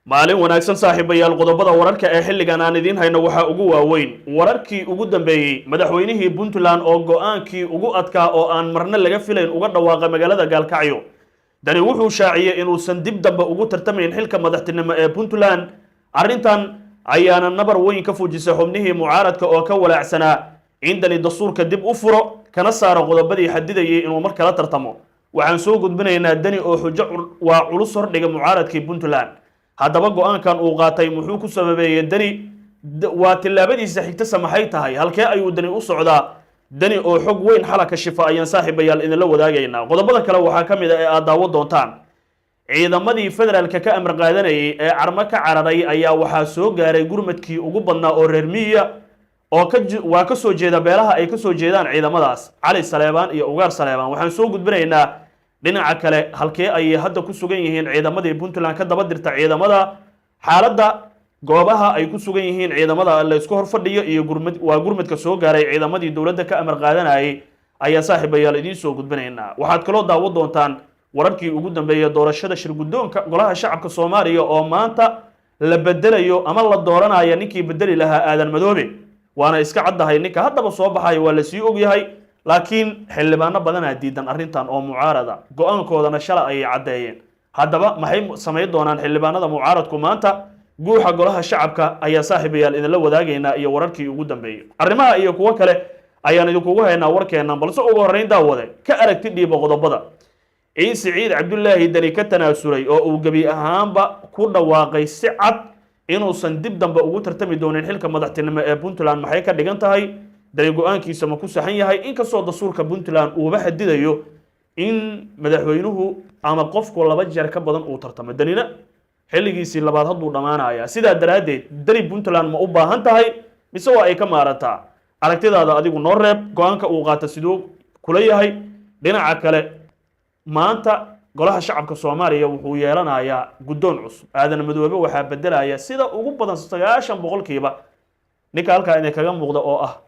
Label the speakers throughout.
Speaker 1: Maalin wanaagsan, saaxiibayaal. Qodobada wararka ee xilligan aan idiin hayno waxaa ugu waaweyn wararkii ugu dambeeyey madaxweynihii Puntland oo go-aankii ugu adkaa oo aan marna laga filayn uga dhawaaqa magaalada Gaalkacyo. Dani wuxuu shaaciyey inuusan dib dambe ugu tartamayn xilka madaxtinimo ee Puntland. Arrintan ayaana nabar weyn ka fujisay xubnihii mucaaradka oo ka walaacsanaa in Dani dastuurka dib u furo kana saaro qodobadii xadidayay inuu mar kala tartamo. Waxaan soo gudbinaynaa Deni oo xujo waa culus hordhiga mucaaradkii Puntland. Haddaba go-aankan uu qaatay muxuu ku sababeeyey Deni? Waa tillaabadiisa xigtase maxay tahay? Halkee ayuu Deni u socdaa? Deni oo xog weyn xala ka shifa ayaan, saaxiibayaal, idinla wadaagaynaa. Qodobada kale waxaa ka mid a ee aad daawo doontaan ciidamadii federaalka ka amar qaadanayay ee Carmo ka cararay ayaa waxaa soo gaaray gurmadkii ugu badnaa oo reer miyiya oo ka waa ka soo jeeda beelaha ay ka soo jeedaan ciidamadaas, Cali Saleebaan iyo Ugaar Saleebaan. Waxaan soo gudbinaynaa dhinaca kale halkee ayay hadda ku sugan yihiin ciidamadii Puntland ka daba dirta ciidamada, xaaladda goobaha ay ku sugan yihiin ciidamada la isku horfadhiyo iyo gurmad waa gurmadka soo gaaray ciidamadii dowladda ka amar qaadanayay ayaa, saaxiibayaal, idiin soo gudbinaynaa. Waxaad kaloo daawo doontaan wararkii ugu dambeeyay doorashada shirguddoonka Golaha Shacabka Soomaaliya oo maanta la bedelayo ama la dooranayo ninkii bedeli lahaa Aadan Madoobe. Waana iska caddahay ninka haddaba soo baxaya, waa lasii ogyahay, laakiin xildhibaano badanaa diidan arrintan oo mucaarada, go-aankoodana shalay ayay caddeeyeen. Haddaba maxay samayn doonaan xildhibaanada mucaaradku maanta? Guuxa Golaha Shacabka ayaa, saaxiibayaal, idinla wadaagaynaa iyo wararkii ugu dambeeyey. Arrimaha iyo kuwo kale ayaan idinkugu haynaa warkeennan, balse ugu horreyn, daawade, ka aragti dhiibo qodobada. In Siciid Cabdulaahi Deni ka tanaasulay oo uu gebi ahaanba ku dhawaaqay si cad inuusan dib dambe ugu tartami doonin xilka madaxtinimo ee Puntland maxay ka dhigan tahay? Dani go-aankiisa ma ku saxan yahay, inkastoo dastuurka Puntland uuba xadidayo in madaxweynuhu ama qofku laba jeer ka badan uu tartamo? Danina xilligiisii labaad hadduu dhammaanaya. Sidaa daraaddeed, Dani Puntland ma u baahan tahay mise waa ay ka maarataa? Aragtidaada adigu noo reeb. Go-aanka uu qaata siduu kula yahay? Dhinaca kale, maanta Golaha Shacabka Soomaaliya wuxuu yeelanayaa guddoon cusub. Aadan Madoobe waxaa bedelaya sida ugu badan 90% ninka halkaa idin kaga muuqda oo ah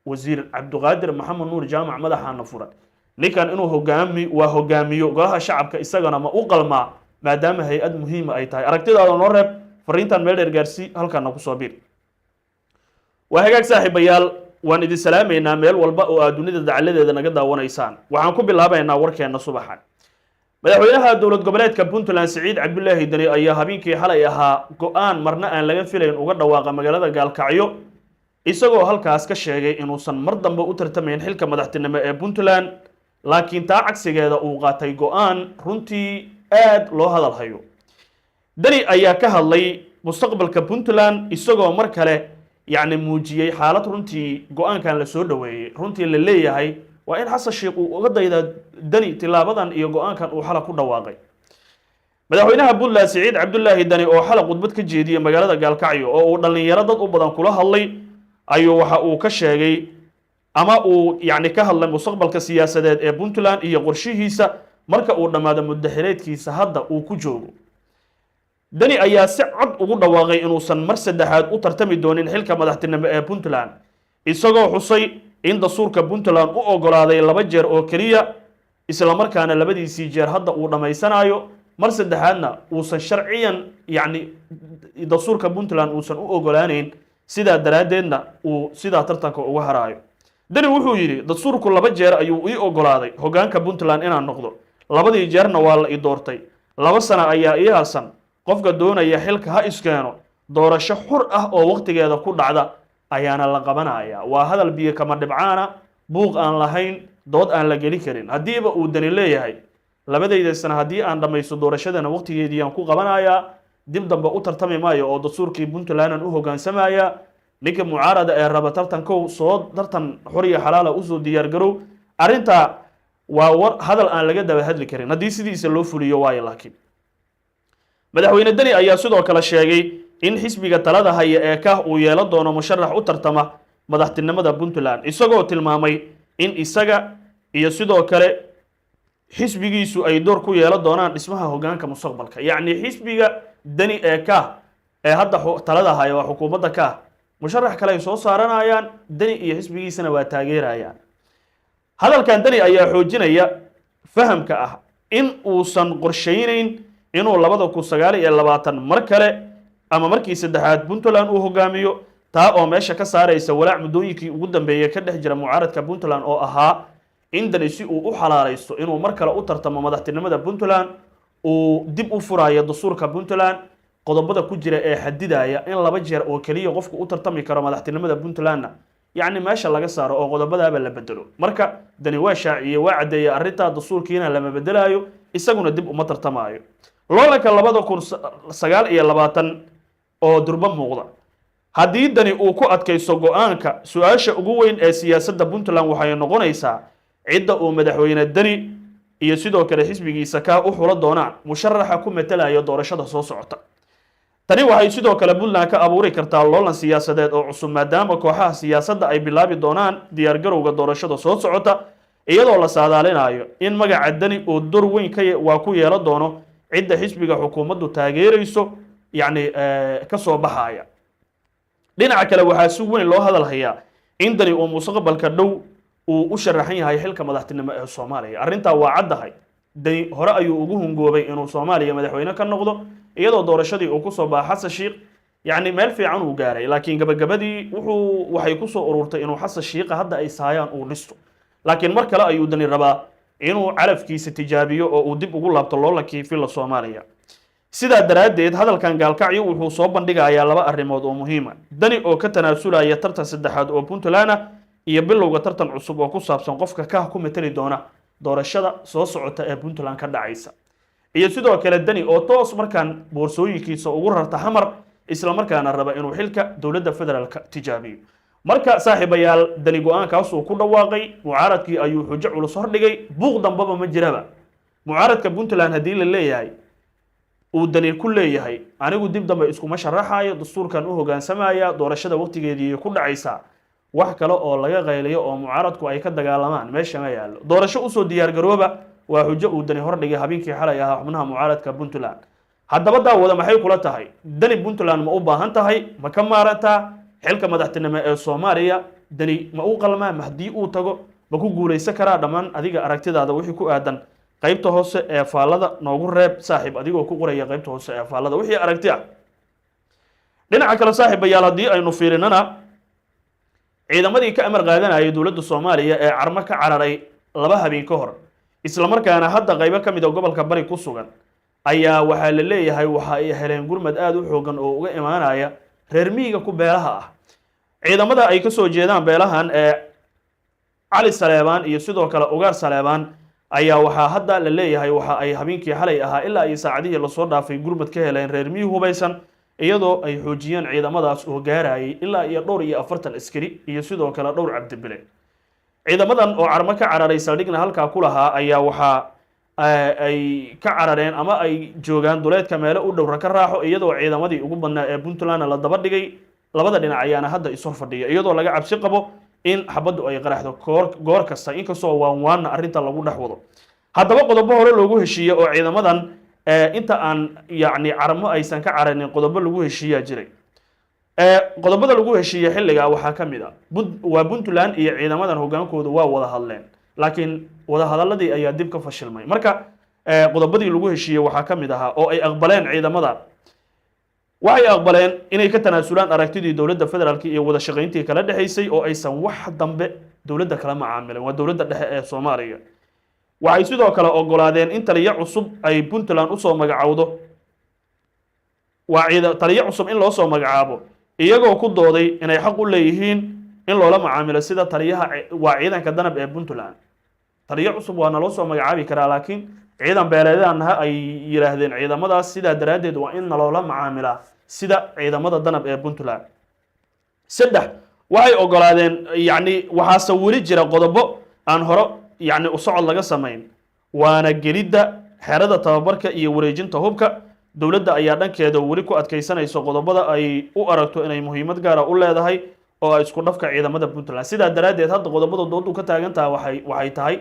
Speaker 1: Wasiir Cabdiqaadir Maxamed Nuur Jaamac. Madaxaana furan ninkan inuu hogaami waa hogaamiyo Golaha Shacabka, isagana ma u qalmaa maadaama hay-ad muhiima ay tahay? Aragtidaada noo reeb, fariintan meel dheer gaarsii, halkaana kusoo biir. Waa hagaag, saaxiibayaal, waan idin salaamaynaa meel walba oo aad dunida dacaladeeda naga daawanaysaan. Waxaan ku bilaabaynaa warkeenna subaxa. Madaxweynaha dowlad goboleedka Puntland, Siciid Cabdulaahi Deni, ayaa habeenkii xalay ahaa go-aan marna aan laga filayn uga dhawaaqa magaalada Gaalkacyo, isagoo halkaas ka sheegay inuusan mar dambe u tartamayn xilka madaxtinimo ee Puntland, laakiin taa cagsigeeda uu qaatay go-aan runtii aad loo hadal hayo. Deni ayaa ka hadlay mustaqbalka Puntland, isagoo mar kale yacni muujiyey xaalad runtii go-aankan la soo dhoweeyey, runtii la leeyahay waa in Xasan Sheikh uu uga daydaa Deni tilaabadan iyo go-aankan uu xala ku dhawaaqay. Madaxweynaha Puntland, Siciid Cabdulaahi Deni, oo xala khudbad ka jeediyey magaalada Gaalkacyo oo uu dhallinyaro dad u badan kula hadlay, ayuu waxa uu ka sheegay ama uu yacni ka hadlay mustaqbalka siyaasadeed ee Puntland iyo qorshihiisa marka uu dhammaado muddaxileedkiisa hadda uu ku joogo. Deni ayaa si cad ugu dhawaaqay inuusan mar saddexaad u tartami doonin xilka madaxtinimo ee Puntland, isagoo xusay in dastuurka Puntland u ogolaaday laba jeer oo keliya, islamarkaana labadiisii jeer hadda uu dhammaysanayo, mar saddexaadna uusan sharciyan yacni dastuurka Puntland uusan u ogolaanayn, sidaa daraaddeedna uu sidaa tartanka uga haraayo. Deni wuxuu yidhi: "Dastuurku laba jeer ayuu ii ogolaaday hoggaanka Puntland inaan noqdo, labadii jeerna waa la i doortay. 2 sano ayaa ii harsan. Qofka doonaya xilka ha iskeeno, doorasho xur ah oo waqtigeeda ku dhacda ayaana la qabanaya." Waa hadal biyo kama dhibcaana, buuq aan lahayn, dood aan la geli karin. Haddiiba uu Dani leeyahay labadayda sana haddii aan dhammaysto doorashadana waqtigeedii aan ku qabanayaa, dib dambe u tartami maayo oo dastuurkii Puntlandan u hoggaansamaya, ninka mucaarada ee raba tartankow soo tartan xor iyo xalaala usoo diyaar garow. Arrinta waa war hadal aan laga daba hadli karin haddii sidiisa loo fuliyo waayo. Laakiin Madaxweyne Deni ayaa sidoo kale sheegay in xisbiga talada haya ee Kah uu yeelan doono musharax u tartama madaxtinimada Puntland, isagoo tilmaamay in isaga iyo sidoo kale xisbigiisu ay door ku yeelan doonaan dhismaha hoggaanka mustaqbalka. Yacni xisbiga Deni ee Kah ee hadda talada haya, waa xukuumadda Kah, musharax kale ay soo saaranayaan, Deni iyo xisbigiisana waa taageerayaan. Hadalkan Deni ayaa xoojinaya fahamka ah in uusan qorshaynayn inuu 2029 mar kale ama markii saddexaad Puntland uu hogaamiyo, taa oo meesha ka saaraysa walaac muddooyinkii ugu dambeeyey ka dhex jira mucaaradka Puntland oo ahaa in Dani si uu u xalaalaysto inuu mar kale u tartamo madaxtinimada Puntland uu dib u furaayo dastuurka Puntland qodobada ku jira ee xadidaya in laba jeer oo keliya qofku u tartami karo madaxtinimada Puntlandna, yacni meesha laga saaro oo qodobadaaba la bedelo. Marka Dani waa shaaciyey, waa caddeeyey arrintaa, dastuurkiina lama bedelaayo, isaguna dib uma tartamaayo. Loolanka 2029 oo durbo muuqda haddii Dani uu ku adkaysto go-aanka, su-aasha ugu weyn ee siyaasadda Puntland waxay noqonaysaa cidda uu madaxweyne Dani iyo sidoo kale xisbigiisa kaa u xulo doonaan musharaxa ku matalaya doorashada soo socota. Tani waxay sidoo kale Puntland ka abuuri kartaa loolan siyaasadeed oo cusub, maadaama kooxaha siyaasadda ay bilaabi doonaan diyaargarowga doorashada soo socota, iyadoo la saadaalinayo in magaca Dani uu door weyn ka waa ku yeelan doono cidda xisbiga xukuumaddu taageerayso, yacni ka soo baxaya. Dhinaca kale, waxaa si weyn loo hadal hayaa in Dani uu mustaqbalka dhow uu u sharaxan yahay xilka madaxtinimo ee Soomaaliya. Arrintaa waa caddahay, Dani hore ayuu ugu hungoobay inuu Soomaaliya madaxweyne ka noqdo, iyadoo doorashadii uu kusoo baxa Xasan Shiikh, yacni meel fiican uu gaaray, laakiin gabagabadii waxay kusoo ururtay inuu Xasan Shiikha hadda ay saayaan uu dhisto. Laakiin mar kale ayuu Dani rabaa inuu calafkiisa tijaabiyo oo uu dib ugu laabto loolankii Villa Soomaaliya. Sidaa daraaddeed, hadalkan Gaalkacyo wuxuu soo bandhigayaa laba arrimood oo muhiima: Dani oo ka tanaasulaya tartan saddexaad oo Puntland ah iyo bilowga tartan cusub oo ku saabsan qofka kah ku mateli doona doorashada soo socota ee Puntland ka dhacaysa, iyo sidoo kale Dani oo toos markaan boorsooyinkiisa ugu rarta Xamar, islamarkaana raba inuu xilka dowladda federaalka tijaabiyo. Marka saaxiibayaal, Dani go-aankaasuu ku dhawaaqay, mucaaradkii ayuu xujo culus hordhigay. Buuq dambaba ma jiraba. Mucaaradka Puntland haddii la leeyahay uu Dani ku leeyahay anigu dib dambe iskuma sharaxayo, dastuurkan u hogaansamaya, doorashada waqtigeedii ku dhacaysaa, wax kale oo laga qayliyo oo mucaaradku ay ka dagaalamaan meesha ma yaallo. Doorasho usoo diyaargarooba waa xujo uu Dani hordhigay habeenkii xalay ahaa xubnaha mucaaradka Puntland. Haddaba daawada, maxay kula tahay? Dani Puntland ma u baahan tahay? Ma ka maarantaa xilka madaxtinimo ee Soomaaliya? Dani ma u qalmaa? Ma haddii uu tago ma ku guulaysan karaa? Dhammaan adiga aragtidaada wixii ku aadan qaybta hoose ee faallada noogu reeb, saaxiib, adigoo ku qoraya qaybta hoose ee faallada wixii aragti ah. Dhinaca kale, saaxiibayaal, haddii aynu fiirinana ciidamadii ka amar qaadanayay dowladda Soomaaliya ee Carmo ka cararay 2 habeen ka hor, islamarkaana hadda qaybo ka mid a gobolka Bari ku sugan, ayaa waxaa la leeyahay waxa ay heleen gurmad aada u xoogan oo uga imaanaya reer miyiga ku beelaha ah. Ciidamada ay ka soo jeedaan beelahan ee Cali Saleebaan iyo sidoo kale Ugaar Saleebaan ayaa waxaa hadda la leeyahay waxa ay habeenkii xalay ahaa ilaa iyo saacadihii lasoo dhaafay gurmad ka heleen reer miyi hubaysan, iyadoo ay xoojiyeen ciidamadaas oo gaarayay ilaa iyo dhowr iyo 40 askari iyo sidoo kale dhowr Cabdibile. Ciidamadan oo Carmo ka cararay, saldhigna halkaa ku lahaa, ayaa waxaa ay ka carareen ama ay joogaan duleedka meelo u dhow Raka Raaxo, iyadoo ciidamadii ugu badnaa ee Puntlandna la daba dhigay. Labada dhinac ayaana hadda ishor fadhiya, iyadoo laga cabsi qabo in xabaddu ay qaraxdo goor kasta, inkastoo waan waanna arrinta lagu dhex wado. Haddaba qodobo hore loogu heshiiyey oo ciidamadan inta aan yacni Carmo aysan ka cararin qodobo lagu heshiiyaa jiray. Qodobada lagu heshiiyey xilligaa waxaa ka mid a waa Puntland iyo ciidamadan hogaankoodu waa wada hadleen, laakiin wadahadaladii ayaa dib ka fashilmay. Marka qodobadii lagu heshiiyey waxaa ka mid ahaa oo ay aqbaleen ciidamada, waxay aqbaleen inay ka tanaasulaan aragtidii dowladda federaalka iyo wada shaqayntii kala dhexaysay, oo aysan wax dambe dowladda kala macaamilin, waa dowladda dhexe ee Soomaaliya. Waxay sidoo kale ogolaadeen in taliyo cusub ay Puntland usoo magacowdo, waa taliyo cusub in loo soo magacaabo, iyagoo ku dooday inay xaq u leeyihiin in loola macaamilo sida taliyaha waa ciidanka Danab ee Puntland. Taliyo cusub waa naloo soo magacaabi karaa, laakiin ciidan beeleedaanaha ay yidhaahdeen ciidamadaas, sidaa daraaddeed waa in naloola macaamilaa sida ciidamada Danab ee Puntland. Saddex, waxay ogolaadeen, yacni waxaase weli jira qodobo aan hore yacni u socod laga samayn, waana gelidda xerada tababarka iyo wareejinta hubka. Dowladda ayaa dhankeeda weli ku adkaysanayso qodobada ay u aragto inay muhiimad gaara u leedahay oo ay isku dhafka ciidamada Puntland. Sidaa daraaddeed hadda qodobada doodu ka taagan tahay waxay tahay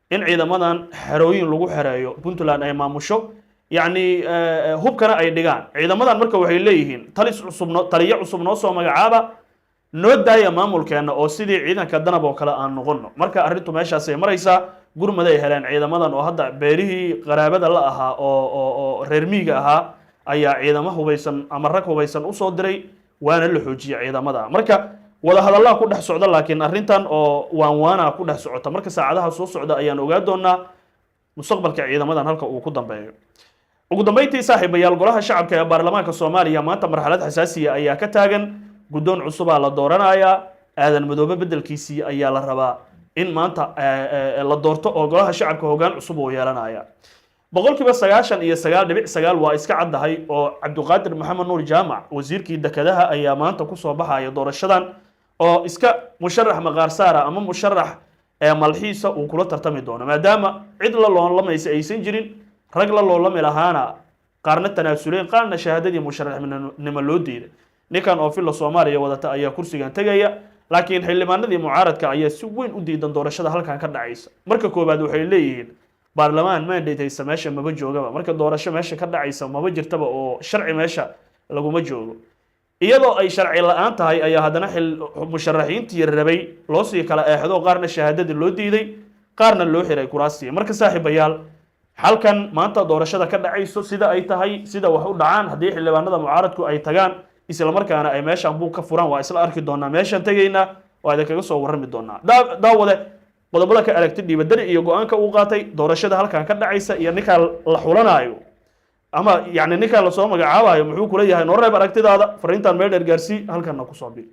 Speaker 1: in ciidamadan xerooyin lagu xereeyo Puntland ay maamusho, yacni hubkana ay dhigaan ciidamadan. Marka waxay leeyihiin talis cusub no taliyo cusub noo soo magacaaba, noo daaya maamulkeenna oo sidii ciidanka Danab oo kale aan noqono. Marka arrintu meeshaasay maraysaa. Gurmaday heleen ciidamadan oo hadda beerihii qaraabada la ahaa oo reer miyiga ahaa ayaa ciidamo hubaysan ama rag hubaysan usoo diray, waana la xoojiyey ciidamada. Marka wadahadallaa ku dhex socda, laakiin arrintan oo waanwaana ku dhex socota. Marka saacadaha soo socda ayaan ogaa doonaa mustaqbalka ciidamadan halka uu ku dambeeyo. Ugu dambeyntii, saaxiibayaal, Golaha Shacabka ee baarlamaanka Soomaaliya maanta marxalad xasaasiya ayaa ka taagan. Guddoon cusubaa la dooranayaa. Aadan Madoobe beddelkiisii ayaa la rabaa in maanta la doorto oo Golaha Shacabka hoggaan cusub uu yeelanaya. 99.9% waa iska caddahay oo Cabdiqaadir Maxamed Nuur Jaamac, wasiirkii dekedaha, ayaa maanta kusoo baxaya doorashadan, oo iska musharax maqaarsaara ama musharax ee malxiisa uu kula tartami doono, maadaama cid la loolamaysa aysan jirin. Rag la loolami lahaana qaarna tanaasuleen, qaarna shahaadadii musharaxnimo loo diiday. Ninkan oo Villa Soomaaliya wadata ayaa kursigan tegaya, laakiin xildhibaanadii mucaaradka ayaa si weyn u diidan doorashada halkan ka dhacaysa. Marka koowaad, waxay leeyihiin baarlamaan mandate haysa meesha maba joogaba, marka doorasho meesha ka dhacaysa maba jirtaba oo sharci meesha laguma joogo. Iyadoo ay sharci la-aan tahay ayaa haddana xil musharaxiintii rabay loo sii kala eexdo, qaarna shahaadadii loo diiday, qaarna loo xiray kuraastii. Marka saaxiibayaal, halkan maanta doorashada ka dhacayso, sida ay tahay, sida wax u dhacaan, haddii xildhibaanada mucaaradku ay tagaan islamarkaana ay meeshan buug ka furaan, waa isla arki doonaa. Meeshaan tegaynaa, waa idinkaga soo warrami doonaa. Daawade, qodobada ka aragti dhiibadani iyo go-aanka uu qaatay, doorashada halkan ka dhacaysa iyo ninkaa la xulanaayo ama yacni ninkaa lasoo magacaabayo, muxuu kula yahay? Noo reeb aragtidaada, fariintan meel dheer gaarsii, halkanna kusoo bir.